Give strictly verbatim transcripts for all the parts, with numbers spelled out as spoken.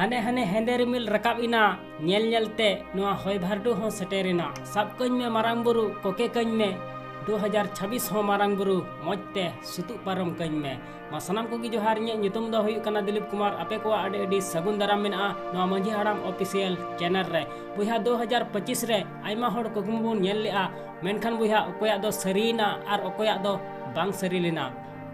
ᱦᱟᱱᱮ ᱦᱟᱱᱮ ᱦᱮᱸᱫᱮ ᱨᱤᱢᱤᱞ ᱨᱟᱠᱟᱵ ᱮᱱᱟ, ᱧᱮᱞ ᱧᱮᱞ ᱛᱮ ᱱᱚᱣᱟ ᱦᱚᱭ ᱵᱷᱟᱨᱰᱩ ᱦᱚᱸ ᱥᱮᱴᱮᱨ ᱮᱱᱟ᱾ ᱥᱟᱵ ᱠᱟᱹᱧ ᱢᱮ ᱢᱟᱨᱟᱝ ᱵᱩᱨᱩ, ᱠᱚᱠᱮ ᱠᱟᱹᱧ ᱢᱮ ᱫᱩ ᱦᱟᱡᱟᱨ ᱪᱷᱟᱵᱵᱤᱥ ᱦᱚᱸ ᱢᱟᱨᱟᱝ ᱵᱩᱨᱩ, ᱢᱚᱡᱽ ᱛᱮ ᱥᱩᱛᱩᱜ ᱯᱟᱨᱚᱢ ᱠᱟᱹᱧ ᱢᱮ᱾ ᱢᱟ ᱥᱟᱱᱟᱢ ᱠᱚᱜᱮ ᱡᱚᱦᱟᱨ, ᱤᱧᱟᱹᱜ ᱧᱩᱛᱩᱢ ᱫᱚ ᱦᱩᱭᱩᱜ ᱠᱟᱱᱟ ᱫᱤᱞᱤᱯ ᱠᱩᱢᱟᱨ᱾ ᱟᱯᱮ ᱠᱚᱣᱟᱜ ᱟᱹᱰᱤ ᱟᱹᱰᱤ ᱥᱟᱹᱜᱩᱱ ᱫᱟᱨᱟᱢ ᱢᱮᱱᱟᱜᱼᱟ ᱱᱚᱣᱟ ᱢᱟᱹᱡᱷᱤ ᱦᱟᱲᱟᱢ ᱚᱯᱷᱤᱥᱤᱭᱟᱞ ᱪᱮᱱᱮᱞ ᱨᱮ᱾ ᱵᱚᱭᱦᱟ, ᱫᱩ ᱦᱟᱡᱟᱨ ᱯᱚᱸᱪᱤᱥ ᱨᱮ ᱟᱭᱢᱟ ᱦᱚᱲ ᱠᱩᱠᱢᱩ ᱵᱚᱱ ᱧᱮᱞ ᱞᱮᱜᱼᱟ, ᱢᱮᱱᱠᱷᱟᱱ ᱵᱚᱭᱦᱟ, ᱚᱠᱚᱭᱟᱜ ᱫᱚ ᱥᱟᱹᱨᱤᱭᱮᱱᱟ ᱟᱨ ᱚᱠᱚᱭᱟᱜ ᱫᱚ ᱵᱟᱝ ᱥᱟᱹᱨᱤ ᱞᱮᱱᱟ᱾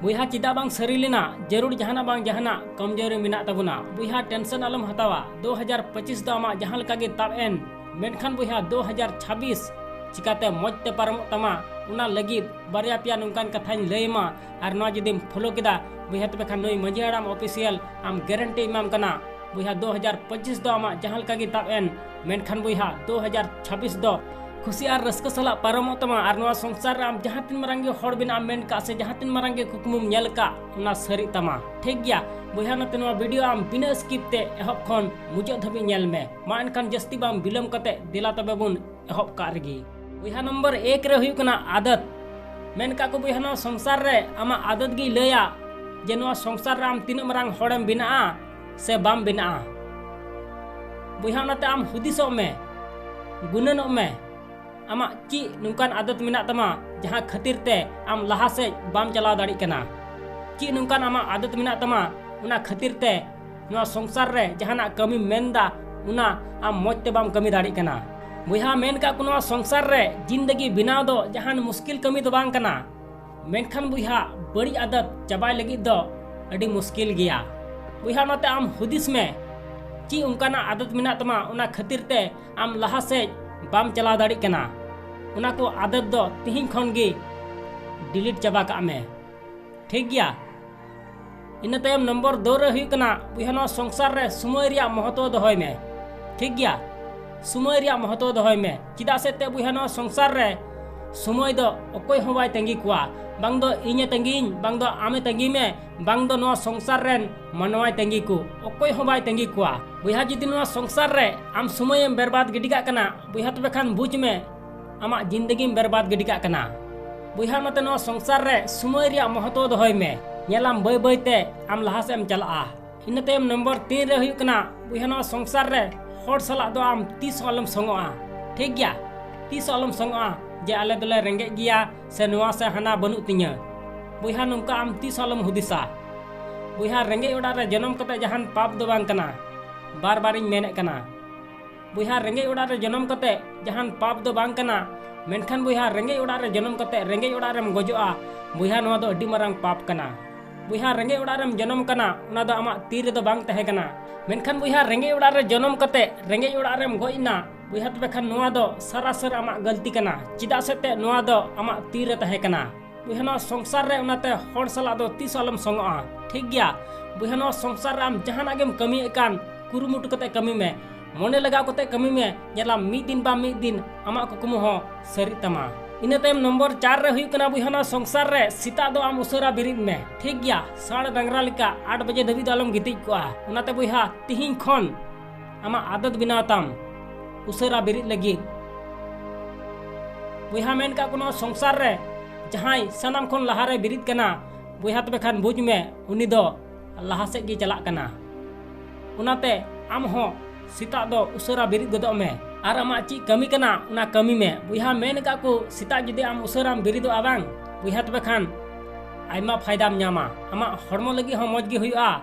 ᱵᱚᱭᱦᱟ, ᱪᱮᱫᱟᱜ ᱵᱟᱝ ᱥᱟᱹᱨᱤ ᱞᱮᱱᱟ? ᱡᱟᱹᱨᱩᱲ ᱡᱟᱦᱟᱱᱟᱜ ᱵᱟᱝ ᱡᱟᱦᱟᱱᱟᱜ ᱠᱚᱢᱡᱳᱨᱤ ᱢᱮᱱᱟᱜ ᱛᱟᱵᱚᱱᱟ᱾ ᱵᱚᱭᱦᱟ, ᱴᱮᱱᱥᱚᱱ ᱟᱞᱚᱢ ᱦᱟᱛᱟᱣᱟ, ᱫᱩ ᱦᱟᱡᱟᱨ ᱯᱚᱸᱪᱤᱥ ᱫᱚ ᱟᱢᱟᱜ ᱡᱟᱦᱟᱸ ᱞᱮᱠᱟ ᱜᱮ ᱛᱟᱵ ᱮᱱ, ᱢᱮᱱᱠᱷᱟᱱ ᱵᱚᱭᱦᱟ, ᱫᱩ ᱦᱟᱡᱟᱨ ᱪᱷᱟᱵᱵᱤᱥ ᱪᱤᱠᱟᱛᱮ ᱢᱚᱡᱽ ᱛᱮ ᱯᱟᱨᱚᱢᱚᱜ ᱛᱟᱢᱟ, ᱚᱱᱟ ᱞᱟᱹᱜᱤᱫ ᱵᱟᱨᱭᱟ ᱯᱮᱭᱟ ᱱᱚᱝᱠᱟᱱ ᱠᱟᱛᱷᱟᱧ ᱞᱟᱹᱭ ᱟᱢᱟ᱾ ᱟᱨ ᱱᱚᱣᱟ ᱡᱩᱫᱤᱢ ᱯᱷᱳᱞᱳ ᱠᱮᱫᱟ ᱵᱚᱭᱦᱟ, ᱛᱚᱵᱮ ᱠᱷᱟᱱ ᱱᱩᱭ ᱢᱟᱹᱡᱷᱤ ᱦᱟᱲᱟᱢ ᱚᱯᱷᱤᱥᱤᱭᱟᱞ ᱟᱢ ᱜᱮᱨᱮᱱᱴᱤ ᱮᱢᱟᱢ ᱠᱟᱱᱟ᱾ ᱵᱚᱭᱦᱟ, ᱫᱩ ᱦᱟᱡᱟᱨ ᱯᱚᱸᱪᱤᱥ ᱫᱚ ᱟᱢᱟᱜ ᱡᱟᱦᱟᱸ ᱞᱮᱠᱟ ᱜᱮ ᱛᱟᱵ ᱮᱱ, ᱢᱮᱱᱠᱷᱟᱱ ᱵᱚᱭᱦᱟ, ᱫᱩ ᱦᱟᱡᱟᱨ ᱪᱷᱟᱵᱵᱤᱥ ᱫᱚ ᱠᱷᱩᱥᱤ ᱟᱨ ᱨᱟᱹᱥᱠᱟᱹ ᱥᱟᱞᱟᱜ ᱯᱟᱨᱚᱢᱚᱜ ᱛᱟᱢᱟ᱾ ᱟᱨ ᱱᱚᱣᱟ ᱥᱚᱝᱥᱟᱨ ᱨᱮ ᱟᱢ ᱡᱟᱦᱟᱸ ᱛᱤᱱ ᱢᱟᱨᱟᱝ ᱜᱮ ᱦᱚᱲ ᱵᱮᱱᱟᱜ ᱮᱢ ᱢᱮᱱ ᱠᱟᱜ ᱥᱮ ᱡᱟᱦᱟᱸ ᱛᱤᱱ ᱢᱟᱨᱟᱝ ᱜᱮ ᱠᱩᱠᱢᱩᱢ ᱧᱮᱞ ᱠᱟᱜ, ᱚᱱᱟ ᱥᱟᱹᱨᱤᱜ ᱛᱟᱢᱟ᱾ ᱴᱷᱤᱠ ᱜᱮᱭᱟ ᱵᱚᱭᱦᱟ, ᱱᱚᱛᱮ ᱱᱚᱣᱟ ᱵᱷᱤᱰᱤᱭᱳ ᱟᱢ ᱵᱤᱱᱟᱹ ᱥᱠᱤᱯ ᱛᱮ ᱮᱦᱚᱵ ᱠᱷᱚᱱ ᱢᱩᱪᱟᱹᱫ ᱫᱷᱟᱹᱵᱤᱡ ᱧᱮᱞ ᱢᱮ᱾ ᱢᱟ ᱮᱱᱠᱷᱟᱱ ᱡᱟᱹᱥᱛᱤ ᱵᱟᱝ ᱵᱤᱞᱚᱢ ᱠᱟᱛᱮ ᱫᱮᱞᱟ ᱛᱚᱵᱮ ᱵᱚᱱ ᱮᱦᱚᱵ ᱠᱟᱜ ᱨᱮᱜᱮ᱾ ᱵᱚᱭᱦᱟ, ᱱᱚᱢᱵᱚᱨ ᱮᱠ ᱨᱮ ᱦᱩᱭᱩᱜ ᱠᱟᱱᱟ ᱟᱫᱚᱛ᱾ ᱢᱮᱱ ᱠᱟᱜ ᱠᱚ ᱵᱚᱭᱦᱟ, ᱱᱚᱣᱟ ᱥᱚᱝᱥᱟᱨ ᱨᱮ ᱟᱢᱟᱜ ᱟᱫᱚᱛ ᱜᱮᱭ ᱞᱟᱹᱭᱟ ᱡᱮ ᱱᱚᱣᱟ ᱥᱚᱝᱥᱟᱨ ᱨᱮ ᱟᱢ ᱛᱤᱱᱟᱹᱜ ᱢᱟᱨᱟᱝ ᱦᱚᱲᱮᱢ ᱵᱮᱱᱟᱜᱼᱟ ᱥᱮ ᱵᱟᱢ ᱵᱮᱱᱟᱜᱼᱟ᱾ ᱵᱚᱭᱦᱟ, ᱚᱱᱟᱛᱮ ᱟᱢ ᱦᱩᱫᱤᱥᱚᱜ ᱢᱮ, ᱜᱩᱱᱟᱹᱱᱚᱜ ᱢᱮ, ᱟᱢᱟᱜ ᱪᱮᱫ ᱱᱚᱝᱠᱟᱱ ᱟᱫᱚᱛ ᱢᱮᱱᱟᱜ ᱛᱟᱢᱟ ᱡᱟᱦᱟᱸ ᱠᱷᱟᱹᱛᱤᱨ ᱛᱮ ᱟᱢ ᱞᱟᱦᱟ ᱥᱮᱫ ᱵᱟᱢ ᱪᱟᱞᱟᱣ ᱫᱟᱲᱮᱭᱟᱜ ᱠᱟᱱᱟ? ᱪᱮᱫ ᱱᱚᱝᱠᱟᱱ ᱟᱢᱟᱜ ᱟᱫᱚᱛ ᱢᱮᱱᱟᱜ ᱛᱟᱢᱟ, ᱚᱱᱟ ᱠᱷᱟᱹᱛᱤᱨ ᱛᱮ ᱱᱚᱣᱟ ᱥᱚᱝᱥᱟᱨ ᱨᱮ ᱡᱟᱦᱟᱱᱟᱜ ᱠᱟᱹᱢᱤᱢ ᱢᱮᱱᱫᱟ, ᱚᱱᱟ ᱟᱢ ᱢᱚᱡᱽ ᱛᱮ ᱵᱟᱢ ᱠᱟᱹᱢᱤ ᱫᱟᱲᱮᱭᱟᱜ ᱠᱟᱱᱟ? ᱵᱚᱭᱦᱟ, ᱢᱮᱱ ᱠᱟᱜ ᱠᱚ, ᱱᱚᱣᱟ ᱥᱚᱝᱥᱟᱨ ᱨᱮ ᱡᱤᱱᱫᱮᱜᱤ ᱵᱮᱱᱟᱣ ᱫᱚ ᱡᱟᱦᱟᱱ ᱢᱩᱥᱠᱤᱞ ᱠᱟᱹᱢᱤ ᱫᱚ ᱵᱟᱝ ᱠᱟᱱᱟ᱾ ᱢᱮᱱᱠᱷᱟᱱ ᱵᱚᱭᱦᱟ, ᱵᱟᱹᱲᱤᱡ ᱟᱫᱚᱛ ᱪᱟᱵᱟᱭ ᱞᱟᱹᱜᱤᱫ ᱫᱚ ᱟᱹᱰᱤ ᱢᱩᱥᱠᱤᱞ ᱜᱮᱭᱟ᱾ ᱵᱚᱭᱦᱟ, ᱚᱱᱟᱛᱮ ᱟᱢ ᱦᱩᱫᱤᱥ ᱢᱮ, ᱪᱮᱫ ᱚᱱᱠᱟᱱᱟᱜ ᱟᱫᱚᱛ ᱢᱮᱱᱟᱜ ᱛᱟᱢᱟ, ᱚᱱᱟ ᱠᱷᱟᱹᱛᱤᱨ ᱛᱮ ᱟᱢ ᱞᱟᱦᱟ ᱥᱮᱫ ᱵᱟᱢ ᱪᱟᱞᱟᱣ ᱫᱟᱲᱮᱭᱟᱜ ᱠᱟᱱᱟ? ᱚᱱᱟ ᱠᱚ ᱟᱫᱚᱛ ᱫᱚ ᱛᱤᱦᱤᱧ ᱠᱷᱚᱱ ᱜᱮ ᱰᱤᱞᱤᱴ ᱪᱟᱵᱟ ᱠᱟᱜ ᱢᱮ᱾ ᱴᱷᱤᱠ ᱜᱮᱭᱟ? ᱤᱱᱟᱹ ᱛᱟᱭᱚᱢ ᱱᱚᱢᱵᱚᱨ ᱫᱩ ᱨᱮ ᱦᱩᱭᱩᱜ ᱠᱟᱱᱟ, ᱵᱚᱭᱦᱟ, ᱱᱚᱣᱟ ᱥᱚᱝᱥᱟᱨ ᱨᱮ ᱥᱚᱢᱚᱭ ᱨᱮᱭᱟᱜ ᱢᱚᱦᱚᱛᱚ ᱫᱚᱦᱚᱭ ᱢᱮ᱾ ᱴᱷᱤᱠ ᱜᱮᱭᱟ? ᱥᱚᱢᱚᱭ ᱨᱮᱭᱟᱜ ᱢᱚᱦᱚᱛᱚ ᱫᱚᱦᱚᱭ ᱢᱮ᱾ ᱪᱮᱫᱟᱜ ᱥᱮ ᱛᱮ ᱵᱚᱭᱦᱟ, ᱱᱚᱣᱟ ᱥᱚᱝᱥᱟᱨ ᱨᱮ ᱥᱚᱢᱚᱭ ᱫᱚ ᱚᱠᱚᱭ ᱦᱚᱸ ᱵᱟᱭ ᱛᱟᱺᱜᱤ ᱠᱚᱣᱟ᱾ ᱵᱟᱝ ᱫᱚ ᱤᱧᱮ ᱛᱟᱺᱜᱤᱧ, ᱵᱟᱝ ᱫᱚ ᱟᱢᱮ ᱛᱟᱺᱜᱤ ᱢᱮ, ᱵᱟᱝ ᱫᱚ ᱱᱚᱣᱟ ᱥᱚᱝᱥᱟᱨ ᱨᱮᱱ ᱢᱟᱱᱣᱟᱭ ᱛᱟᱺᱜᱤ ᱠᱚ᱾ ᱚᱠᱚᱭ ᱦᱚᱸ ᱵᱟᱭ ᱛᱟᱺᱜᱤ ᱠᱚᱣᱟ᱾ ᱵᱚᱭᱦᱟ, ᱡᱩᱫᱤ ᱱᱚᱣᱟ ᱥᱚᱝᱥᱟᱨ ᱨᱮ ᱟᱢ ᱥᱚᱢᱚᱭᱮᱢ ᱵᱮᱨᱵᱟᱫ ᱜᱤᱰᱤ ᱠᱟᱜ ᱠᱟᱱᱟ, ᱵᱚᱭᱦᱟ, ᱛᱚᱵᱮ ᱠᱷᱟᱱ ᱵᱩᱡᱽ ᱢᱮ, ᱟᱢᱟᱜ ᱡᱤᱱᱫᱮᱜᱤᱢ ᱵᱮᱨᱵᱟᱫ ᱜᱤᱰᱤ ᱠᱟᱜ ᱠᱟᱱᱟ᱾ ᱵᱚᱭᱦᱟ, ᱚᱱᱟᱛᱮ ᱱᱚᱣᱟ ᱥᱚᱝᱥᱟᱨ ᱨᱮ ᱥᱚᱢᱚᱭ ᱨᱮᱭᱟᱜ ᱢᱚᱦᱚᱛᱚ ᱫᱚᱦᱚᱭ ᱢᱮ᱾ ᱧᱮᱞᱟᱢ, ᱵᱟᱹᱭ ᱵᱟᱹᱭ ᱛᱮ ᱟᱢ ᱞᱟᱦᱟ ᱥᱮᱫ ᱮᱢ ᱪᱟᱞᱟᱜᱼᱟ᱾ ᱤᱱᱟᱹ ᱛᱟᱭᱚᱢ ᱱᱚᱢᱵᱚᱨ ᱛᱤᱱ ᱨᱮ ᱦᱩᱭᱩᱜ ᱠᱟᱱᱟ, ᱵᱚᱭᱦᱟ, ᱱᱚᱣᱟ ᱥᱚᱝᱥᱟᱨ ᱨᱮ ᱦᱚᱲ ᱥᱟᱞᱟᱜ ᱫᱚ ᱟᱢ ᱛᱤᱥ ᱦᱚᱸ ᱟᱞᱚᱢ ᱥᱚᱝᱚᱜᱼᱟ᱾ ᱴᱷᱤᱠ ᱜᱮᱭᱟ? ᱛᱤᱥ ᱦᱚᱸ ᱟᱞᱚᱢ ᱥᱚᱝᱚᱜᱼᱟ ᱡᱮ ᱟᱞᱮ ᱫᱚᱞᱮ ᱨᱮᱸᱜᱮᱡ ᱜᱮᱭᱟ ᱥᱮ ᱱᱚᱣᱟ ᱥᱮ ᱦᱟᱱᱟ ᱵᱟᱹᱱᱩᱜ ᱛᱤᱧᱟᱹ᱾ ᱵᱚᱭᱦᱟ, ᱱᱚᱝᱠᱟ ᱟᱢ ᱛᱤᱥ ᱦᱚᱸ ᱟᱞᱚᱢ ᱦᱩᱫᱤᱥᱟ᱾ ᱵᱚᱭᱦᱟ, ᱨᱮᱸᱜᱮᱡ ᱚᱲᱟᱜ ᱨᱮ ᱡᱚᱱᱚᱢ ᱠᱟᱛᱮ ᱡᱟᱦᱟᱱ ᱯᱟᱯ ᱫᱚ ᱵᱟᱝ ᱠᱟᱱᱟ᱾ ᱵᱟᱨ ᱵᱟᱨᱤᱧ ᱢᱮᱱᱮᱫ ᱠᱟᱱᱟ, ᱵᱚᱭᱦᱟ, ᱨᱮᱸᱜᱮᱡ ᱚᱲᱟᱜ ᱨᱮ ᱡᱚᱱᱚᱢ ᱠᱟᱛᱮ ᱡᱟᱦᱟᱱ ᱯᱟᱯ ᱫᱚ ᱵᱟᱝ ᱠᱟᱱᱟ᱾ ᱢᱮᱱᱠᱷᱟᱱ ᱵᱚᱭᱦᱟ, ᱨᱮᱸᱜᱮᱡ ᱚᱲᱟᱜ ᱨᱮ ᱡᱚᱱᱚᱢ ᱠᱟᱛᱮ ᱨᱮᱸᱜᱮᱡ ᱚᱲᱟᱜ ᱨᱮᱢ ᱜᱚᱡᱚᱜᱼᱟ᱾ ᱵᱚᱭᱦᱟ, ᱱᱚᱣᱟ ᱫᱚ ᱟᱹᱰᱤ ᱢᱟᱨᱟᱝ ᱯᱟᱯ ᱠᱟᱱᱟ᱾ ᱵᱚᱭᱦᱟ, ᱨᱮᱸᱜᱮᱡ ᱚᱲᱟᱜ ᱨᱮᱢ ᱡᱚᱱᱚᱢ ᱠᱟᱱᱟ, ᱚᱱᱟ ᱫᱚ ᱟᱢᱟᱜ ᱛᱤ ᱨᱮᱫᱚ ᱵᱟᱝ ᱛᱟᱦᱮᱸ ᱠᱟᱱᱟ᱾ ᱢᱮᱱᱠᱷᱟᱱ ᱵᱚᱭᱦᱟ, ᱨᱮᱸᱜᱮᱡ ᱚᱲᱟᱜ ᱨᱮ ᱡᱚᱱᱚᱢ ᱠᱟᱛᱮ ᱨᱮᱸᱜᱮᱡ ᱚᱲᱟᱜ ᱨᱮᱢ ᱜᱚᱡ ᱮᱱᱟ, ᱵᱚᱭᱦᱟ, ᱛᱚᱵᱮ ᱠᱷᱟᱱ ᱱᱚᱣᱟ ᱫᱚ ᱥᱟᱨᱟᱥᱟᱨ ᱟᱢᱟᱜ ᱜᱟᱹᱞᱛᱤ ᱠᱟᱱᱟ᱾ ᱪᱮᱫᱟᱜ ᱥᱮ ᱛᱮ ᱱᱚᱣᱟ ᱫᱚ ᱟᱢᱟᱜ ᱛᱤ ᱨᱮ ᱛᱟᱦᱮᱸ ᱠᱟᱱᱟ᱾ ᱵᱚᱭᱦᱟ, ᱱᱚᱣᱟ ᱥᱚᱝᱥᱟᱨ ᱨᱮ ᱚᱱᱟᱛᱮ ᱦᱚᱲ ᱥᱟᱞᱟᱜ ᱫᱚ ᱛᱤᱥ ᱦᱚᱸ ᱟᱞᱚᱢ ᱥᱚᱝᱚᱜᱼᱟ᱾ ᱴᱷᱤᱠ ᱜᱮᱭᱟ? ᱵᱚᱭᱦᱟ, ᱱᱚᱣᱟ ᱥᱚᱝᱥᱟᱨ ᱨᱮ ᱟᱢ ᱡᱟᱦᱟᱱᱟᱜ ᱜᱮᱢ ᱠᱟᱹᱢᱤᱭᱮᱫ ᱠᱟᱱ, ᱠᱩᱨᱩᱢᱩᱴᱩ ᱠᱟᱛᱮ ᱠᱟᱹᱢᱤ ᱢᱮ, ᱢᱚᱱᱮ ᱞᱟᱜᱟᱣ ᱠᱟᱛᱮ ᱠᱟᱹᱢᱤ ᱢᱮ᱾ ᱧᱮᱞᱟᱢ, ᱢᱤᱫ ᱫᱤᱱ ᱵᱟ ᱢᱤᱫ ᱫᱤᱱ ᱟᱢᱟᱜ ᱠᱩᱠᱢᱩ ᱦᱚᱸ ᱥᱟᱹᱨᱤᱜ ᱛᱟᱢᱟ᱾ ᱤᱱᱟᱹ ᱛᱟᱭᱚᱢ ᱱᱚᱢᱵᱚᱨ ᱪᱟᱨ ᱨᱮ ᱦᱩᱭᱩᱜ ᱠᱟᱱᱟ, ᱵᱚᱭᱦᱟ, ᱱᱚᱣᱟ ᱥᱚᱝᱥᱟᱨ ᱨᱮ ᱥᱮᱛᱟᱜ ᱫᱚ ᱟᱢ ᱩᱥᱟᱹᱨᱟ ᱵᱮᱨᱮᱫ ᱢᱮ᱾ ᱴᱷᱤᱠ ᱜᱮᱭᱟ? ᱥᱟᱲ ᱰᱟᱝᱨᱟ ᱞᱮᱠᱟ ᱟᱴ ᱵᱟᱡᱮ ᱫᱷᱟᱹᱵᱤᱡ ᱫᱚ ᱟᱞᱚᱢ ᱜᱤᱛᱤᱡ ᱠᱚᱜᱼᱟ᱾ ᱚᱱᱟᱛᱮ ᱵᱚᱭᱦᱟ, ᱛᱤᱦᱤᱧ ᱠᱷᱚᱱ ᱟᱢᱟᱜ ᱟᱫᱚᱛ ᱵᱮᱱᱟᱣ ᱛᱟᱢ ᱩᱥᱟᱹᱨᱟ ᱵᱮᱨᱮᱫ ᱞᱟᱹᱜᱤᱫ᱾ ᱵᱚᱭᱦᱟ, ᱢᱮᱱ ᱠᱟᱜ ᱠᱚ, ᱱᱚᱣᱟ ᱥᱚᱝᱥᱟᱨ ᱨᱮ ᱡᱟᱦᱟᱸᱭ ᱥᱟᱱᱟᱢ ᱠᱷᱚᱱ ᱞᱟᱦᱟᱨᱮ ᱵᱮᱨᱮᱫ ᱠᱟᱱᱟ, ᱵᱚᱭᱦᱟ, ᱛᱚᱵᱮ ᱠᱷᱟᱱ ᱵᱩᱡᱽ ᱢᱮ, ᱩᱱᱤ ᱫᱚ ᱞᱟᱦᱟ ᱥᱮᱫ ᱜᱮ ᱪᱟᱞᱟᱜ ᱠᱟᱱᱟ᱾ ᱚᱱᱟᱛᱮ ᱟᱢ ᱦᱚᱸ ᱥᱮᱛᱟᱜ ᱫᱚ ᱩᱥᱟᱹᱨᱟ ᱵᱮᱨᱮᱫ ᱜᱚᱫᱚᱜ ᱢᱮ᱾ ᱟᱨ ᱟᱢᱟᱜ ᱪᱮᱫ ᱠᱟᱹᱢᱤ ᱠᱟᱱᱟ, ᱚᱱᱟ ᱠᱟᱹᱢᱤ ᱢᱮ᱾ ᱵᱚᱭᱦᱟ, ᱢᱮᱱ ᱠᱟᱜ ᱠᱚ, ᱥᱮᱛᱟᱜ ᱡᱩᱫᱤ ᱟᱢ ᱩᱥᱟᱹᱨᱟᱢ ᱵᱮᱨᱮᱫᱚᱜᱼᱟ ᱵᱟᱝ, ᱵᱚᱭᱦᱟ, ᱛᱚᱵᱮ ᱠᱷᱟᱱ ᱟᱭᱢᱟ ᱯᱷᱟᱭᱫᱟᱢ ᱧᱟᱢᱟ᱾ ᱟᱢᱟᱜ ᱦᱚᱲᱢᱚ ᱞᱟᱹᱜᱤᱫ ᱦᱚᱸ ᱢᱚᱡᱽ ᱜᱮ ᱦᱩᱭᱩᱜᱼᱟ,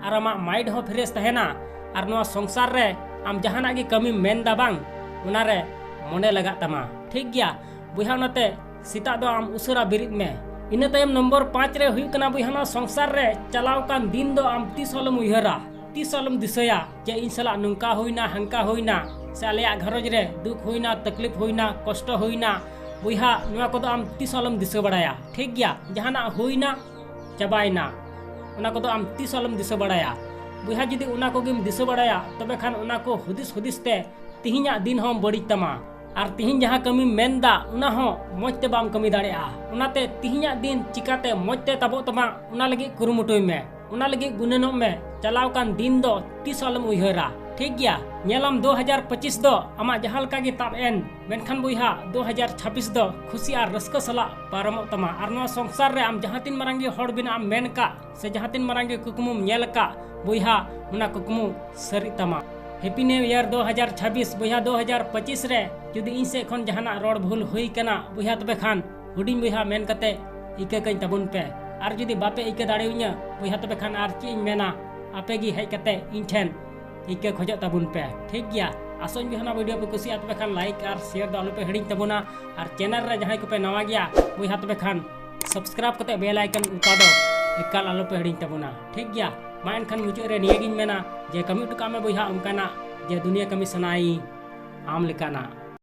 ᱟᱨ ᱟᱢᱟᱜ ᱢᱟᱭᱤᱱᱰ ᱦᱚᱸ ᱯᱷᱨᱮᱥ ᱛᱟᱦᱮᱱᱟ᱾ ᱟᱨ ᱱᱚᱣᱟ ᱥᱚᱝᱥᱟᱨ ᱨᱮ ᱟᱢ ᱡᱟᱦᱟᱱᱟᱜ ᱜᱮ ᱠᱟᱹᱢᱤᱢ ᱢᱮᱱᱫᱟ ᱵᱟᱝ, ᱚᱱᱟᱨᱮ ᱢᱚᱱᱮ ᱞᱟᱜᱟᱜ ᱛᱟᱢᱟ᱾ ᱴᱷᱤᱠ ᱜᱮᱭᱟ? ᱵᱚᱭᱦᱟ, ᱚᱱᱟᱛᱮ ᱥᱮᱛᱟᱜ ᱫᱚ ᱟᱢ ᱩᱥᱟᱹᱨᱟ ᱵᱮᱨᱮᱫ ᱢᱮ᱾ ᱤᱱᱟᱹ ᱛᱟᱭᱚᱢ ᱱᱚᱢᱵᱚᱨ ᱯᱟᱸᱪ ᱨᱮ ᱦᱩᱭᱩᱜ ᱠᱟᱱᱟ, ᱵᱚᱭᱦᱟ, ᱱᱚᱣᱟ ᱥᱚᱝᱥᱟᱨ ᱨᱮ ᱪᱟᱞᱟᱣ ᱟᱠᱟᱱ ᱫᱤᱱ ᱫᱚ ᱟᱢ ᱛᱤᱥ ᱦᱚᱸ ᱟᱞᱚᱢ ᱩᱭᱦᱟᱹᱨᱟ, ᱛᱤᱥ ᱦᱚᱸ ᱟᱞᱚᱢ ᱫᱤᱥᱟᱹᱭᱟ ᱡᱮ ᱤᱧ ᱥᱟᱞᱟᱜ ᱱᱚᱝᱠᱟ ᱦᱩᱭᱱᱟ, ᱦᱟᱱᱠᱟ ᱦᱩᱭᱱᱟ, ᱥᱮ ᱟᱞᱮᱭᱟᱜ ᱜᱷᱟᱨᱚᱸᱡᱽ ᱨᱮ ᱫᱩᱠ ᱦᱩᱭᱱᱟ, ᱛᱟᱠᱞᱤᱯ ᱦᱩᱭᱱᱟ, ᱠᱚᱥᱴᱚ ᱦᱩᱭᱱᱟ᱾ ᱵᱚᱭᱦᱟ, ᱱᱚᱣᱟ ᱠᱚᱫᱚ ᱟᱢ ᱛᱤᱥ ᱦᱚᱸ ᱟᱞᱚᱢ ᱫᱤᱥᱟᱹ ᱵᱟᱲᱟᱭᱟ᱾ ᱴᱷᱤᱠ ᱜᱮᱭᱟ? ᱡᱟᱦᱟᱱᱟᱜ ᱦᱩᱭᱱᱟ, ᱪᱟᱵᱟᱭᱮᱱᱟ, ᱚᱱᱟ ᱠᱚᱫᱚ ᱟᱢ ᱛᱤᱥ ᱦᱚᱸ ᱟᱞᱚᱢ ᱫᱤᱥᱟᱹ ᱵᱟᱲᱟᱭᱟ᱾ ᱵᱚᱭᱦᱟ, ᱡᱩᱫᱤ ᱚᱱᱟ ᱠᱚᱜᱮᱢ ᱫᱤᱥᱟᱹ ᱵᱟᱲᱟᱭᱟ, ᱛᱚᱵᱮ ᱠᱷᱟᱱ ᱚᱱᱟ ᱠᱚ ᱦᱩᱫᱤᱥ ᱦᱩᱫᱤᱥ ᱛᱮ ᱛᱤᱦᱤᱧᱟᱜ ᱫᱤᱱ ᱦᱚᱸ ᱵᱟᱹᱲᱤᱡ ᱛᱟᱢᱟ᱾ ᱟᱨ ᱛᱤᱦᱤᱧ ᱡᱟᱦᱟᱸ ᱠᱟᱹᱢᱤᱢ ᱢᱮᱱᱫᱟ, ᱚᱱᱟ ᱦᱚᱸ ᱢᱚᱡᱽ ᱛᱮ ᱵᱟᱢ ᱠᱟᱹᱢᱤ ᱫᱟᱲᱮᱭᱟᱜᱼᱟ᱾ ᱚᱱᱟᱛᱮ ᱛᱤᱦᱤᱧᱟᱜ ᱫᱤᱱ ᱪᱤᱠᱟᱛᱮ ᱢᱚᱡᱽ ᱛᱮ ᱛᱟᱵᱚᱜ ᱛᱟᱢᱟ, ᱚᱱᱟ ᱞᱟᱹᱜᱤᱫ ᱠᱩᱨᱩᱢᱩᱴᱩᱭ ᱢᱮ᱾ ᱚᱱᱟ ᱞᱟᱹᱜᱤᱫ ᱜᱩᱱᱟᱹᱱᱚᱜ ᱢᱮ᱾ ᱪᱟᱞᱟᱣ ᱟᱠᱟᱱ ᱫᱤᱱ ᱫᱚ ᱛᱤᱥ ᱦᱚᱸ ᱟᱞᱚᱢ ᱩᱭᱦᱟᱹᱨᱟ᱾ ᱴᱷᱤᱠ ᱜᱮᱭᱟ, ᱧᱮᱞᱟᱢ ᱫᱩ ᱦᱟᱡᱟᱨ ᱯᱚᱸᱪᱤᱥ ᱫᱚ ᱟᱢᱟᱜ ᱡᱟᱦᱟᱸ ᱞᱮᱠᱟ ᱜᱮ ᱛᱟᱵ ᱮᱱ, ᱢᱮᱱᱠᱷᱟᱱ ᱵᱚᱭᱦᱟ, ᱫᱩ ᱦᱟᱡᱟᱨ ᱪᱷᱟᱵᱵᱤᱥ ᱫᱚ ᱠᱷᱩᱥᱤ ᱟᱨ ᱨᱟᱹᱥᱠᱟᱹ ᱥᱟᱞᱟᱜ ᱯᱟᱨᱚᱢᱚᱜ ᱛᱟᱢᱟ᱾ ᱟᱨ ᱱᱚᱣᱟ ᱥᱚᱝᱥᱟᱨ ᱨᱮ ᱟᱢ ᱡᱟᱦᱟᱸ ᱛᱤᱱ ᱢᱟᱨᱟᱝ ᱜᱮ ᱦᱚᱲ ᱵᱮᱱᱟᱜ ᱮᱢ ᱢᱮᱱ ᱠᱟᱜ, ᱥᱮ ᱡᱟᱦᱟᱸ ᱛᱤᱱ ᱢᱟᱨᱟᱝ ᱜᱮ ᱠᱩᱠᱢᱩᱢ ᱧᱮᱞ ᱟᱠᱟᱫ, ᱵᱚᱭᱦᱟ, ᱚᱱᱟ ᱠᱩᱠᱢᱩ ᱥᱟᱹᱨᱤᱜ ᱛᱟᱢᱟ᱾ Happy New Year ᱫᱩ ᱦᱟᱡᱟᱨ ᱪᱷᱟᱵᱵᱤᱥ᱾ ᱵᱚᱭᱦᱟ, ᱫᱩ ᱦᱟᱡᱟᱨ ᱯᱚᱸᱪᱤᱥ ᱨᱮ ᱡᱩᱫᱤ ᱤᱧ ᱥᱮᱫ ᱠᱷᱚᱱ ᱡᱟᱦᱟᱱᱟᱜ ᱨᱚᱲ ᱵᱷᱩᱞ ᱦᱩᱭ ᱠᱟᱱᱟ, ᱵᱚᱭᱦᱟ, ᱛᱚᱵᱮ ᱠᱷᱟᱱ ᱦᱩᱰᱤᱧ ᱵᱚᱭᱦᱟ ᱢᱮᱱ ᱠᱟᱛᱮ ᱤᱠᱟᱹ ᱠᱟᱹᱧ ᱛᱟᱵᱚᱱ ᱯᱮ᱾ ᱟᱨ ᱡᱩᱫᱤ ᱵᱟᱯᱮ ᱤᱠᱟᱹ ᱫᱟᱲᱮᱭᱟᱹᱧᱟ, ᱵᱚᱭᱦᱟ, ᱛᱚᱵᱮ ᱠᱷᱟᱱ ᱟᱨ ᱪᱮᱫ ᱤᱧ ᱢᱮᱱᱟ, ᱟᱯᱮ ᱜᱮ ᱦᱮᱡ ᱠᱟᱛᱮ ᱤᱧ ᱴᱷᱮᱱ ᱤᱠᱟᱹ ᱠᱷᱚᱡᱚᱜ ᱛᱟᱵᱚᱱ ᱯᱮ᱾ ᱴᱷᱤᱠ ᱜᱮᱭᱟ, ᱟᱥᱚᱜ ᱟᱹᱧ ᱵᱚᱭᱦᱟ, ᱱᱚᱣᱟ video ᱯᱮ ᱠᱩᱥᱤᱭᱟᱜᱼᱟ, ᱛᱚᱵᱮ ᱠᱷᱟᱱ like ᱟᱨ share ᱫᱚ ᱟᱞᱚᱯᱮ ᱦᱤᱲᱤᱧ ᱛᱟᱵᱚᱱᱟ᱾ ᱟᱨ channel ᱨᱮ ᱡᱟᱦᱟᱸᱭ ᱠᱚᱯᱮ ᱱᱟᱣᱟ ᱜᱮᱭᱟ, ᱵᱚᱭᱦᱟ, ᱛᱚᱵᱮ ᱠᱷᱟᱱ subscribe ᱠᱟᱛᱮ bell icon ᱚᱱᱠᱟ ᱫᱚ ᱮᱠᱟᱞ ᱟᱞᱚᱯᱮ ᱦᱤᱲᱤᱧ ᱛᱟᱵᱚᱱᱟ᱾ ᱴᱷᱤᱠ ᱜᱮᱭᱟ, ᱢᱟ ᱮᱱᱠᱷᱟᱱ ᱢᱩᱪᱟᱹᱫ ᱨᱮ ᱱᱤᱭᱟᱹ ᱜᱤᱧ ᱢᱮᱱᱟ ᱡᱮ ᱠᱟᱹᱢᱤ ᱦᱚᱴᱚ ᱠᱟᱜ ᱢᱮ ᱵᱚᱭᱦᱟ ᱚᱱᱠᱟᱱᱟᱜ, ᱡᱮ ᱫᱩᱱᱤᱭᱟᱹ ᱠᱟᱹᱢᱤ ᱥᱟᱱᱟᱭᱤᱧ ᱟᱢ ᱞᱮᱠᱟᱱᱟᱜ᱾